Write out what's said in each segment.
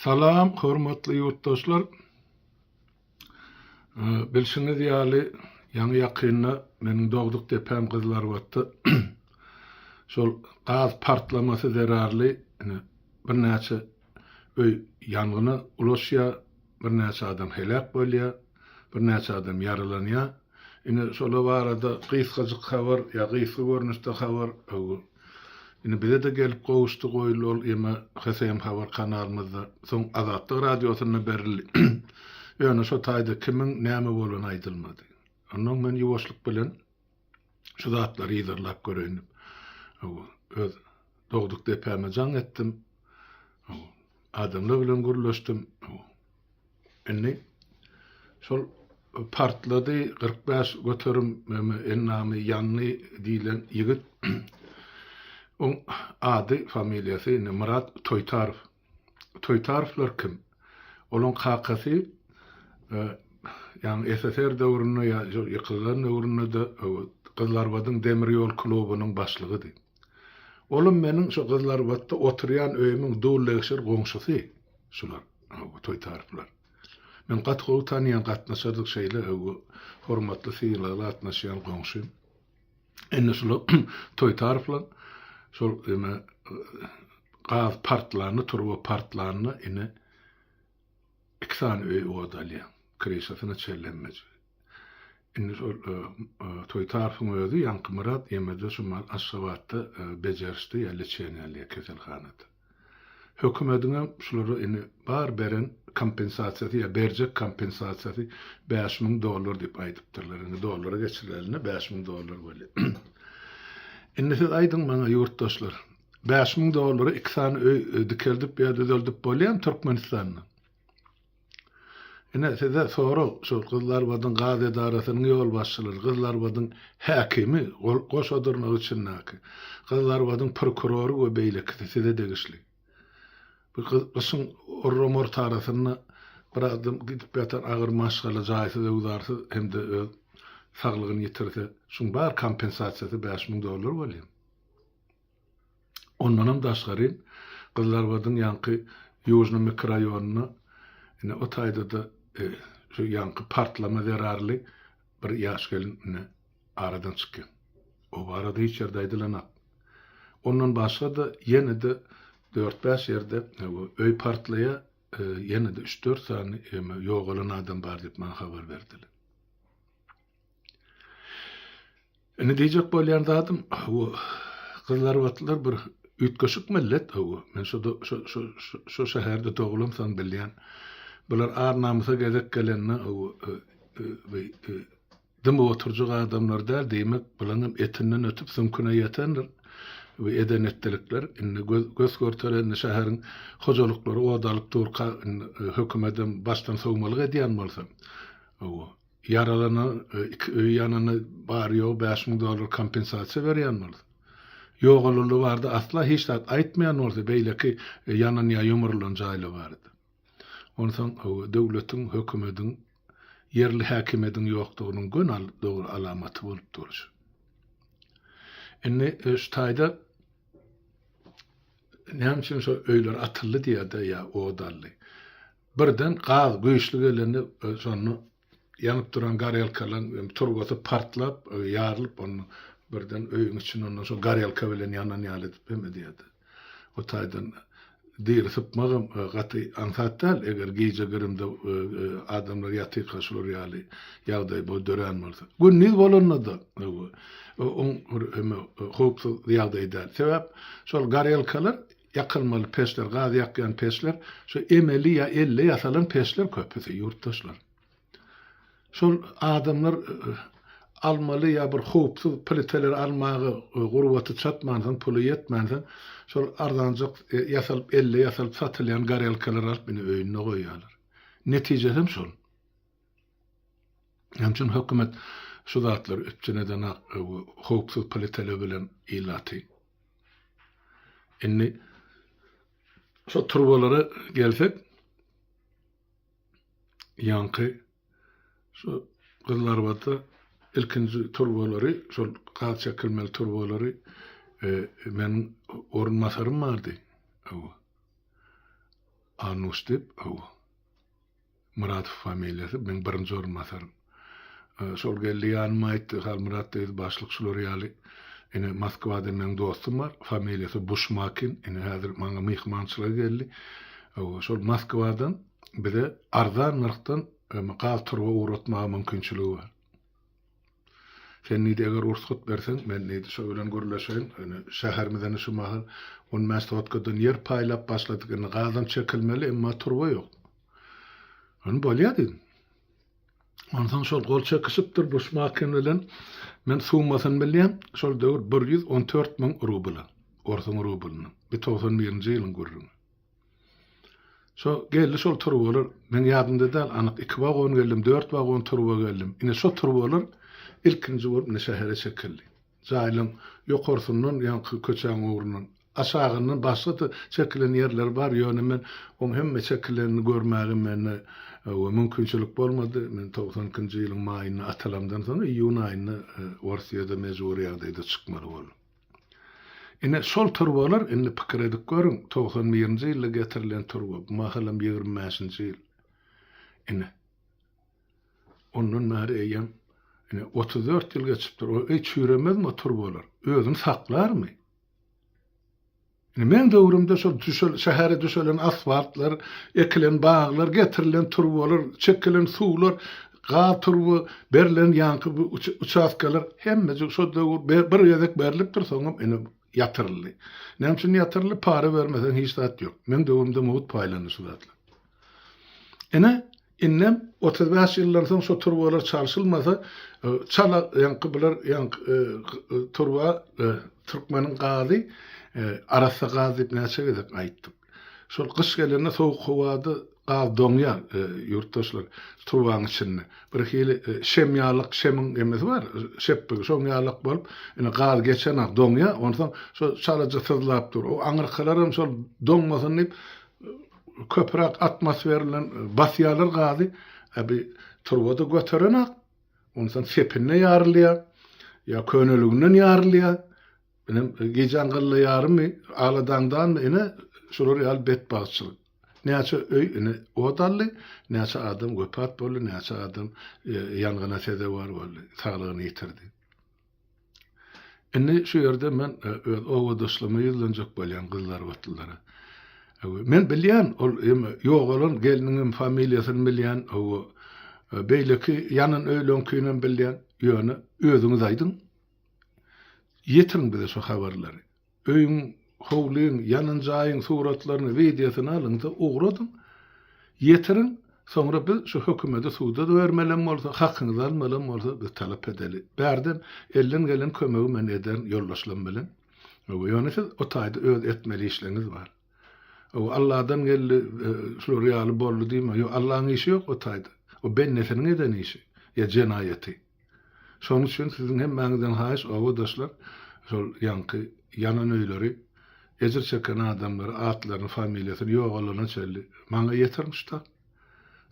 Salam hormatly ýurtdaşlar. Bilşiňiz ýaly, ýaňy ýakynda meniň dogduk depäm Gyzylarbatda şol gaz partlamasy zerarly ine birnäçe öý ýangyna ulaşýar, birnäçe adam heläk bolýar, birnäçe adam ýaralanýar. Ine şolar barada gysgajyk habar ýa gysga görnüşde habar ine bize-de gelip gowuşdy goýuldy ol ýeme HSM habar kanalymyzda soň Azatlyk radiosynda berildi. Ýöne şo taýda kimiň näme bolany aýdylmady. Onnoň men ýuwaşlyk bilen şu zatlary yzarlap göreýin diýip öz dogduk depäme jaň etdim. Adamlar bilen gürleşdim. Indi şol partlady 45% endamy ýandy diýlen ýigit oň ady familiýasy indi Myrat Toýtarow. Toýtarowlar kim? Olaň kakasy ýagny SSR döwründe ýa şol ýykylan döwründe-de Gyzylarbadyň demir ýol klubunyň başlygydy. Olam meniň şo Gyzylarbatda oturýan öýümiň dullegşir goňşusy şular. Hawa, Toýtarovlar. Men gaty gowy tanýan, gatnaşardyk şeýle hawa, hormatly sylagly gatnaşýan goňşym. Indi şular Toýtarovlar şol eme gaz partlanda, turba partlanda ine iki sany öý ot alýar. Kryşasyna çellenmejik. Indi şol Toýtarowyň özi ýaňky Myrat ýemede şu mal Aşgabatda bejerişde ýa leçeniýe alýar keselhanada. Hökümediňem şulara indi bar beren kompensasiýasy ýa berjek kompensasiýasy 5000 dollar diýip aýdypdyrlar. Indi dollara geçirilende 5000 dollar bolýar. Indi siz aýdyň maňa ýurtdaşlar, 5000 dollara iki sany öý dikeldip ýa düzeldip bolýarmy Türkmenistanda? Ine, size sorag, şol Gyzylarbadyň gaz edarasynyň ýolbaşçylary, Gyzylarbadyň häkimi, goşa dyrnak içindäki, Gyzylarbadyň prokurory we beýlekisi size degişli. Bu gyşyň orram-ortarasynda bir adam gidip ýatan agyr maşgala jaýsyz-öwzarsyz hem-de öz saglygyny ýitirse, şuň bar kompensasiýasy 5000 dollar bolýar. Ondanam daşgary Gyzylarbadyň ýaňky Ýužnyý mikroraýonynda ine o taýda-da şu ýaňky partlama zerarly bir ýaş gelin ine aradan çykýar. O barada hiç ýerde aýdylanok. Ondan başga-da ýene-de dört-bäş ýerde öý partlaýar, ýene-de üç-dört sany ýogalan adam bar diýip maňa habar berdiler. Indi diýjek bolýan zadym, bu gyzlarbatlylar bir üýtgeşik millet, hawa. Men şu şu şu şu şäherde dogulamsoň bilýän. Bular ar-namysa gezek gelende, hawa, dymyp oturjak adamlar däl, diýmek, bularyň etinden ötüp, süňküne ýetendir bu eden-etdilikler. Indi göz gös-görtele indi şäheriň hojalyklary ot alyp durka, indi hökümetem başdan sowmalyk edýän bolsa, hawa, Ýaralana, iki öýi ýanana bary-ýogy 5000 dollar kompensasiýa berýän bolsa, ýogalanlar barada asla hiç zat aýtmaýan bolsa, beýleki ýanan ýa ýumrulan jaýlar barada. Onsoň döwletiň, hökümediň, ýerli häkimiýediň ýokdugynyň göni dogry alamaty bolup dur şu. Indi şu taýda näme üçin şo öýler atyldy diýýär-de ýa ot aldy. Birden gaz güýçli gelende şonda ýanyp duran gorelkalaryň turbasy partlap, ýarylyp onda birden öýüň içinde ondan şo gorelka bilen ýanan ýaly edip hem edýärdi. O taýdan diri sypmagam gaty aňsat däl, eger gije girimde adamlar ýatyrka şular ýaly ýagdaý dörän bolsa. Gündiz bolanda-da oň bir howpsuz ýagdaý däl. Sebäp şol gorelkalar Ýakylmaly peçler, gaz ýakýan peçler, şu emeli ýa elde ýasalan peçler köpüsi, ýurtdaşlar. Şol adamlar almaly ýa bir howpsuz pliteleri almaga gurbaty çatmansoň, puly ýetmänsoň, şol arzanjak ýasalyp, elde ýasalyp satylýan gorelkalary alyp ine öýünde goýýarlar. Netijesem şol. Näme üçin hökümet şu zatlary üpjün edenak howpsuz pliteler bilen ilaty? Indi şu turbalara gelsek, ýaňky şu Gyzylarbatda ilkinji turbalary, şol gaz çekilmeli turbalary e, meniň orunbasarym bardy. Hawa. Annuş diýip, hawa. Myradow familiýasy, meň birinji orunbasarym. Şol geldi ýanyma aýtdy, Halmyrat diýdi, başlyk şular ýaly, ine, Moskwada meň dostum bar, familiýasy Buşmakin, ine, häzir maňa myhmançylyga geldi. Hawa, şol Moskwadan bize arzan nyrhdan gaz turba ugratmaga mümkinçiligi bar. Sen diýdi, eger rugsat berseň, men diýdi, şo bilen gürleşeýin. Ine, şäherimiz ine şu mahal on bäş sotkadan ýer paýlap başladyk. Indi gazam çekilmeli, emma turba ýok. Ony bolýa diýdim. Onsoň şol gol çekişipdir Buşmakin bilen. Men summasyny bilýän, şol döwür 114 müň rubla, orsuň rublyna. Bu 91-nji ýylyň gürrüňi. Şo geldi şol turbalar, meň ýadymda däl anyk iki wagon geldim, dört wagon turba geldim. Ine şo turbalar ilkinji bolup ine şähere çekildi. Jaýlaň ýokarsyndan ýaňky köçäň ugrundan, aşagyndan başga-da çekilen ýerler bar, ýöne men oň hemme çekilenini görmäge mende mümkinçilik bolmady. Men 92-nji ýylyň maýynda atylamdan soň iýun aýynda Orsýede mejbury ýagdaýda çykmaly boldum. Ine, şol turbalar, indi pikir edip görüň, 91-nji ýylda getirilen turba, bu mahalam 25-nji ýyl. Ine, ondan bäri eýýäm, ine, 34 ýyl geçipdir. O öý çüýremezmi o turbalar? Özüni saklarmy? Ine, meň döwrümde şol düşel, şähere düşelen asfaltlar, ekilen baglar, getirilen turbalar, çekilen suwlar, gaz turba, berlen ýaňky bu uçastkalar hemmejik şo döwür bir gezek berlipdir, soňam ine ýatyryldy. Näme üçin ýatyryldy? Para bermeseň hiç zat ýok. Meň döwrümde mugt paýlandy şu zatlar. Ine, indem 35 ýyldan soň şo turbalar çalşylmasa, çala ýaňky bular ýaňky turba türkmeniň gazy arassa gaz diýip näçe gezek aýtdyk. Şol gyş gelende sowuk howada gaz doňýar ýurtdaşlar turbaň içinde. Bir hili şem ýalyk şemiň emesi bar, şepbigi şoň ýalyk bolup, ine gaz geçenak doňýar, onsoň şo çalaja syzlap dur. O aňyrkylaram şol doňmasyn diýip Köpräk atmosfera bilen basýarlar gazy. A bi turba-da göterenak. Onsoň sepinde ýarylýar. Ýa köneliginden ýarylýar. Ine gijäň gylla ýarymy, aladaňdanmy ine şular ýaly betbagtçylyk. Näçe öý ine ot aldy, näçe adam wepat boldy, näçe adam ýangyna sezewar boldy, saglygyny ýitirdi. Indi şu ýerde men öz obadaşlaryma ýüzlenjek bolýan gyzlarbatlylara. Men bilýän ol hem ýogalan gelniňem familiýasyny bilýän, hawa, beýleki ýanan öýleňkinem bilýän, ýöne özüňiz aýdyň. Ýetiriň bize şu habarlary. Öýüň, howlyň, ýanan jaýyň suratlaryny, wideosyny alyň-da, ugradyň. Ýetiriň, soňra biz şu hökümede suda-da bermelem bolsa, hakyňyzy almalam bolsa, biz talap edeli. Bärden elden gelen kömegi men ederin ýoldaşlarym bilen. Hawa, ýöne siz o taýda öz etmeli işleriňiz bar. Hawa, Alladan geldi, şular ýaly boldy diýme. Ýok, Allaň işi ýok o taýda. O bendesiniň eden işi ýa jenaýaty. Şonuň üçin siziň hemmäňizden haýyş, obadaşlar, şol ýaňky ýanan öýleri, ejir çeken adamlary, atlaryny, familiýasyny ýogalana çenli maňa ýetiriň şu tak.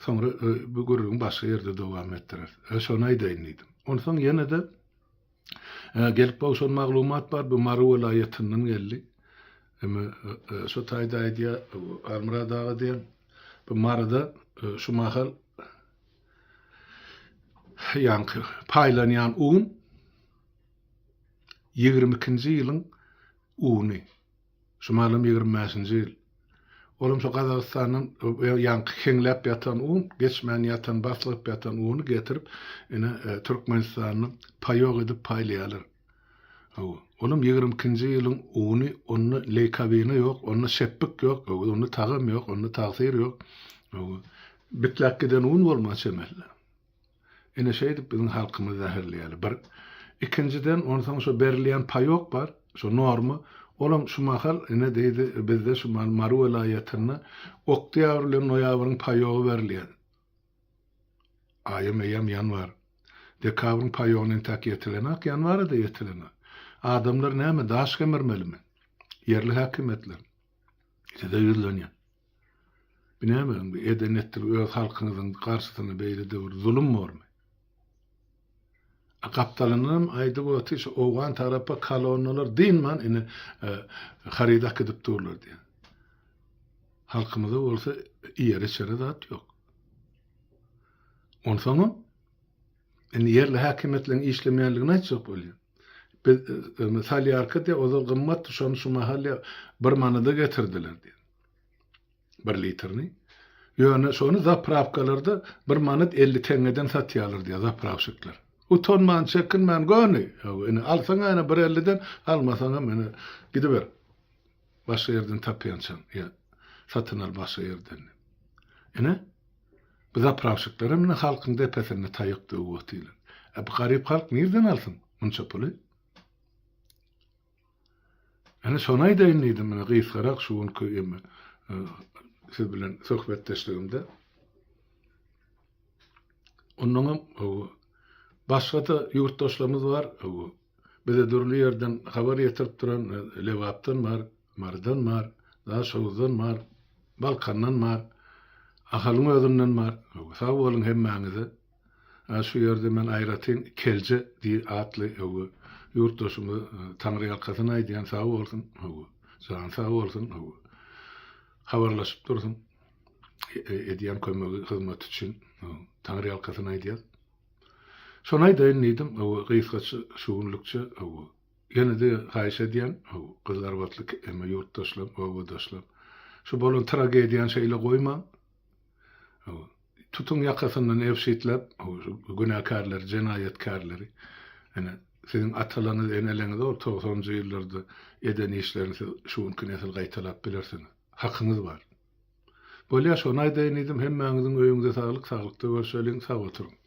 Soňra bu gürrüňi başga ýerde dowam etdireris. Şony aýdaýyn diýdim. Onsoň ýene-de gelip gowşan maglumat bar, bu Mary welaýatyndan geldi. Eme şo taýda aýdýar, Halmyrat aga diýen, bu Maryda şu mahal Ýaňky paýlanýan un 22-nji ýylyň uny. Şu mahalam 25-nji ýyl. Olam şo Gazagystandan ýaňky heňläp ýatan un, geçmän ýatan, baslygyp ýatan uny getirip, ine Türkmenistanda paýok edip paýlaýarlar. Hawa. Olam 22-nji ýylyň uny, onda leýkabina ýok, onda şepbik ýok, onda tagam ýok, onda tagsyr ýok. Hawa. Bitläp giden un bolma çemeli. Ine şeýdip biziň halkymyzy zäherleýärler. Bir. Ikinjiden onsoň şo berilýän paýok bar, şo norma, olam şu mahal ine diýdi bizde şu mahal Mary welaýatynda oktýabr bilen noýabryň paýogy berilýär. Aýam eýýäm ýanwar. Dekabryň paýogyna entäk ýetilenak, ýanwara-da ýetilenak. Adamlar näme daş gemirmelimi? Ýerli häkimiýetler. Size ýüzlenýän. Bu näme bu eden etdigi öz halkyňyzyň garşysyna beýle-de bir zulum bormy? A gapdalyndanam aýdyp otyr şu owgan tarapa kolonnalar dynman ine haryt akidip durlar diýýär. Halkymyzda bolsa iýere-içere zat ýok. Onsoňam indi ýerli häkimiýetleriň işlemeýänligini aýtjak bolýan. Biz solýarka diýýär, ozal gymmatdy, şony şu mahal diýýär, bir manada getirdiler diýýär. Bir litrini. Ýöne şony zaprawkalarda bir manat 50 teňňeden satýarlar diýýär zaprawşikler. Utanman, çekinmän göni, indi alsaň ene bir elliden, almasaňam ene gidiber. Başga ýerden tapýançaň ýa satyn al başga ýerden. Ine, bu zaprawşiklerem ine halkyň depesinde taýak döwüp otyrlar. E bu garyp halk nirden alsyn munça puly? Ine şony aýdaýyn diýdim ine gysgarak şu günki eme siz bilen söhbetdeşligimde. Onnoňam başga-da ýurtdaşlarymyz bar. Bize dürli ýerden habar ýetirip duran Lebapdan bar, Marydan bar, Daşoguzdan bar, Balkandan bar, Ahalyň özünden bar. Sag boluň hemmäňize. Şu ýerde men aýratyn Kelje diý atly ýurtdaşymyza taňryýalkasyn aýdýan sag bolsun. Jany sag bolsun. Habarlaşyp dursun. Edýän kömegi hyzmaty üçin taňryýalkasyn aýdýas. Şony aýdaýyn diýdim, hawa, gysgaça şu günlükçe, hawa. Ýene-de haýyş edýän, hawa, gyzlarbatly eme ýurtdaşlarym, obadaşlarym, şu bolan tragediýany şeýle goýmaň, hawa, tutuň ýakasyndan ebşitläp, hawa, şu günäkärleri, jenaýatkärleri, ine, siziň atalaryňyz, eneleňiz ol togsanynjy ýyllarda eden işlerini siz şu günki nesil gaýtalap bilersiňiz. Hakyňyz bar. Bolýa, şony aýdaýyn diýdim, hemmäňiziň öýüňize saglyk, saglykda görşeliň, sag oturyň.